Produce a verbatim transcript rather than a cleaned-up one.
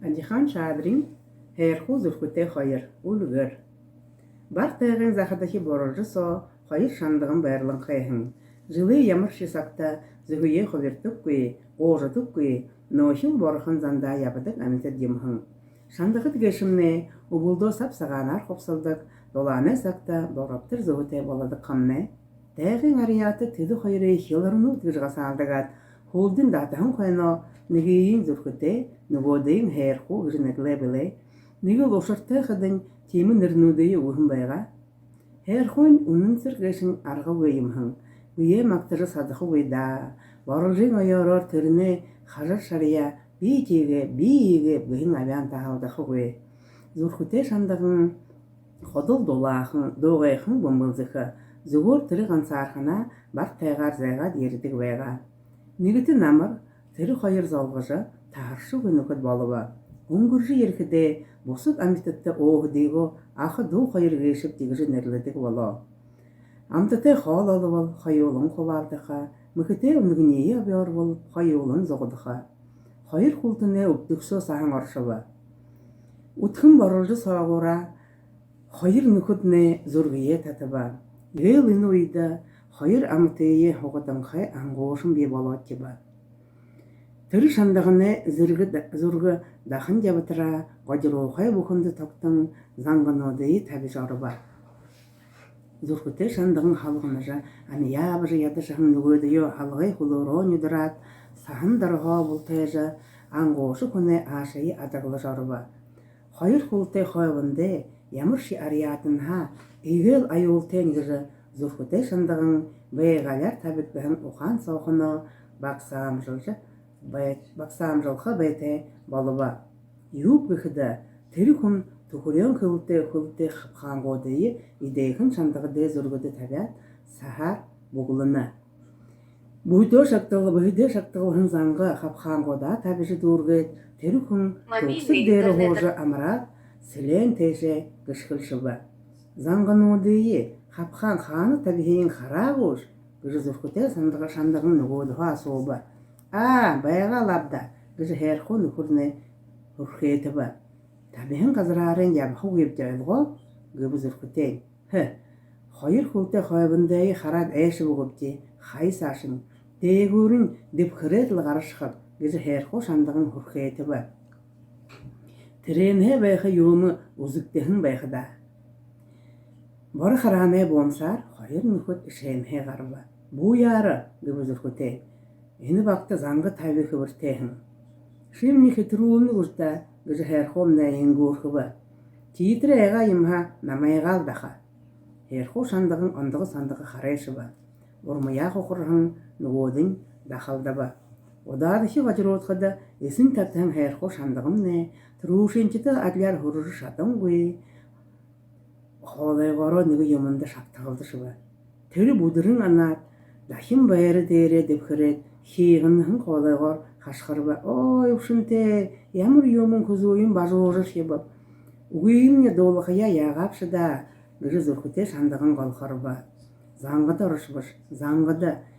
Адихан Шадрин. Һайрхуу зүрхэтэй хоёр. Үльгэр. Бар тайгын захадахи боролжо соо хоёр шандаган байрланхай һэн. Жэлэй ямаршье сагта зүһөө хубирдаггүй, гуужадаггүй, нөөхил борохон зандаа ябадаг амитад юм һэн. Шандагад гээшэмнай үбэлдөө саб сагаанаар хубсалдаг, дулаанай сагта боробтор зүһэтэй болодог хамнай. Тайгын арьяата тэдэ хоёрые хиларнууд гэжэ гасаалдагаад, һүүлдэнь датаһан хойноо нэгыень зүрхэтэй, нүгөөдыень һайрхуу гэжэ нэрлээ бэлэй. Нэгэл ушартай хадань тиимэ нэрэнүүдые үгэһэн байгаа. Һайрхуунь үнэн сэр гээшэнь аргагүй юм һэн. Бэеэ магтажа садахагүй даа. Боролжын оёороор тэрэнэй хажар шарьяа: «Би тиигээб, би иигээб» гэһэн абяан таһалдахагүй. Зүрхэтэй шандаган ходол дулаахан, дуугайхан бэмбэлзэхэ. Зүгөөр тэрэ гансаарханаа бар тайгаар зайгаад ерэдэг байгаа. Нэгэтэ намар тэрэ хоёр золгожо, таһаршагүй нүхэд болобо. Үнгэржэ ерэхэдээ, бусад амитадта өөһэдыгөө аха дүү хоёр гээшэбди гэжэ нэрлэдэг болоо. Амтатай хоол олобол, хоюулан хубаалдаха, мэхэтэй үнэгэнэй обёорбол, хоюулан зугадаха. Хоёр хүлтэнэй үбдэгсөө саһан оршобо. Үдхэн боролжо соогуураа хоёр нүхэднай зүргэеэ татаба. Эгээл энэ үедэ хоёр амитые һугаданхай ангуушан бии болоотиба. Тэрэ шандаганай зүргэ, зүргэ дахан ябатараа, годируухай бүхэндэ тогтон, зангануудые табижа оробо. Зүрхэтэй шандаган халганажа, амяа абажа ядажаһан нүгөөдэеэ халгай хүлөөрөө нюдараад, саһан дороһоо бултайжа, ангууша хүнэй аашые адаглажа оробо. Хоёр хүлтэй хойбондой ямаршье арьяатанһаа эгээл аюултайнь гэжэ зүрхэтэй шандаган байгаалияар табигдаһан ухаан соохоноо багсаамжалжа бай-, багсаамжалха байтай болобо. Юуб гэхэдэ, тэрэ хүн түхэреэн хэлэтэй, хэлэтэй хабхаангуудые эдеэхэн шандагадай зүргэдэ табяад, саһаар бүглэнэ. Бүһэдөө шагтал-, бүһэдөө шагталһан занга хабхаангуудаа табижа дүүргээд, тэрэ хүн түгсэг дээрэ һуужа амараад, сэлеэн тээшээ гэшхэлшэбэ. Зангануудые хабхаан хаана табиһыень хараа гүш? Гэжэ зүрхэтэй шандага-, шандаган нүгөөдэһөө асууба. Аа, байгаал ааб даа, гэжэ һайрхуу нүхэрнай хүрхээтэбэ. Табиһан газараарынь ябахагүйбди, ойлгоо? Гэбэ зүрхэтэйнь. Хэ, хоёр хүлтэй хойбондойе хараад айшабагүйбди, хай саашань. Дээгүүрынь дэбхэрээд лэ гарашахаб, гэжэ һайрхуу шандаган хүрхээтэбэ. Тэрээнһээ байха юумэ үзэгдэһэн байха даа. Боро хараанай буунсаар хоёр нүхэд эшээнһээ гараба. Буу яара, гэбэ зүрхэтэй. Энэ багта занга табиха хэбэртэй һэн. Шимни хэтэрүүлнэ гүш даа, гэжэ һайрхуумнай энгүүрхэбэ. Тиитэр айгаа юм һаа, намайгаал даха. Һайрхуу шандаган ондого сандага харайшаба. Урмаяа хухарһан нүгөөдэнь дахалдаба. Удаадахи годируутхада эсэнь татаһан һайрхуу шандагамнай түрүүшынхидтэй адляар һүржэ шадангүй, хоолойгоороо нэгэ юумэндэ шагтагалдашаба. Тэрэ бүдэрэн анаад, дахин байра дээрээ дэбхэрээд, хииганһан хоолойгоор хашхарба. Ой, үбшэнтэй, ямар юумэн хүзүүем бажуужархибаб. Үгыемни дуулахаяа яагаабши даа, гэжэ зүрхэтэй шандаган голхорбо. Зангада орошобош, зангада.